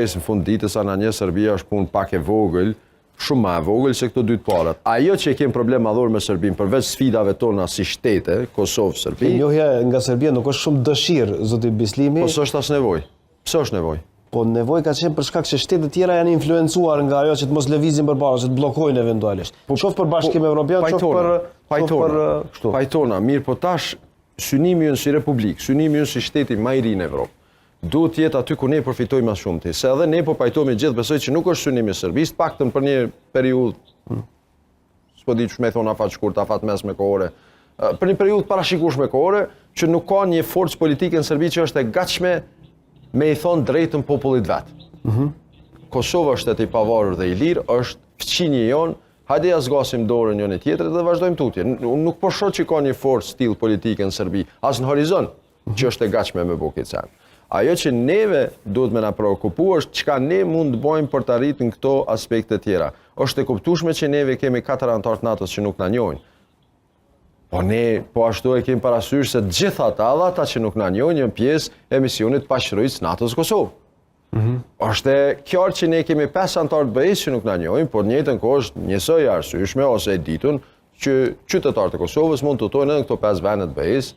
Në fund ditës ana një Serbia është punë pak e vogël, shumë ma e vogël se këto dy të parat. Ajo që e kemi problem madhor me Serbinë, përveç sfidave tona si shtete, Kosovë, Serbi. Njohja nga Serbia nuk është shumë dëshirë, zoti Bislimi. Po s'është as nevojë. Pse është nevojë? Po nevojë ka qenë për shkak se shtetet tjera janë influencuar nga ajo që të mos lëvizin përpara, ose të bllokojnë eventualisht. Po, qoftë për Bashkim po, Evropian, qoftë për qoftë për kështu. Pajtona, mirë, po tash synimi ynë si republikë, synimi ynë si shteti më i ri në Evropë duhet të jetë aty ku ne përfitojmë më shumti. Se edhe ne po pajtohemi gjithë, besoj që nuk është synimi i Serbisë, të paktën për një periudhë, hmm. s'po di qysh me thonë afat shkurt, afat mesme kohore, për një periudhë parashikueshme kohore, që nuk ka një forcë politike në Serbi që është e gatshme me i thonë drejtën popullit vet. Mm -hmm. Kosova është shtet i pavarur dhe i lirë, është fqinji jonë, hajde ja zgasim dorën njëri tjetrit dhe vazhdojmë tutje. Unë nuk po shoh që ka një forcë t'tillë politike në Serbi, as në horizont që është e gatshme me bo këtë sen. Ajo që neve duhet me na preokupu është çka ne mund të bojmë për të arritë në këto aspekte tjera. Është e kuptueshme që neve kemi katër anëtarë të NATO-s që nuk na njohin. Po ne po ashtu e kemi parasysh se gjithë ata edhe ata që nuk na njohin janë pjesë e misionit paqeruajtës NATO-s Kosovë. Mm -hmm. Është e qartë që ne kemi pesë anëtarë të BE-së që nuk na njohin, por në njëjtën kohë është njësoj e arsyeshme ose e ditun që qytetarët e Kosovës mund të udhëtojnë edhe në këto pesë vende të BE-së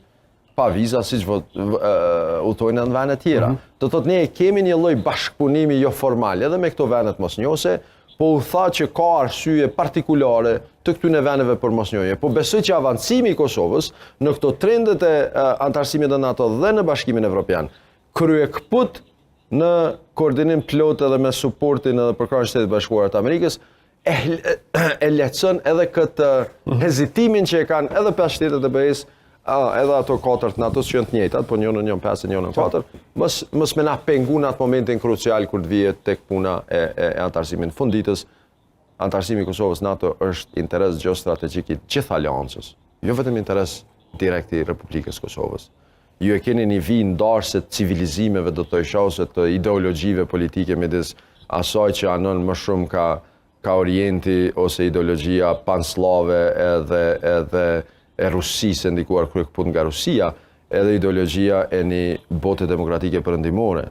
pa viza siç udhëtojnë në vende tjera. Mm -hmm. Do të thotë ne kemi një lloj bashkëpunimi jo formal edhe me këto vende të mosnjohëse, po u tha që ka arsye partikulare të këtyre vendeve për mosnjohje. Po besoj që avancimi i Kosovës në këto trendet e anëtarësimit në NATO dhe në Bashkimin Evropian, kryekëput në koordinim plot edhe me suportin edhe përkrahjen e Shteteve të Bashkuara të Amerikës, e, e lehtëson edhe këtë mhm. hezitimin që e kanë edhe pesë shtetet e BE-së, edhe ato katër të NATO-s që janë të njëjtat, po njënën janë pesë, njënën po. katër, mos, mos me na pengu në atë momentin krucial kur të vihet tek puna e, e, e anëtarësimit. Në fund ditës, anëtarësimi i Kosovës NATO është interes gjeostrategjik i gjithë aleancës, jo vetëm interes direkt i Republikës Kosovës. Ju e keni një vijë ndarëse të civilizimeve, do të thojsha, ose të ideologjive politike midis asaj që anon më shumë ka ka Orienti ose ideologjia pansllave edhe edhe e Rusisë e ndikuar kryekëput nga Rusia, edhe ideologjia e një bote demokratike perëndimore.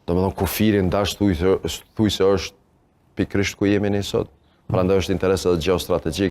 Domethënë kufiri ndarës thuj, thuj se është pikërisht ku jemi ne sot. Prandaj është interes edhe gjeostrategjik.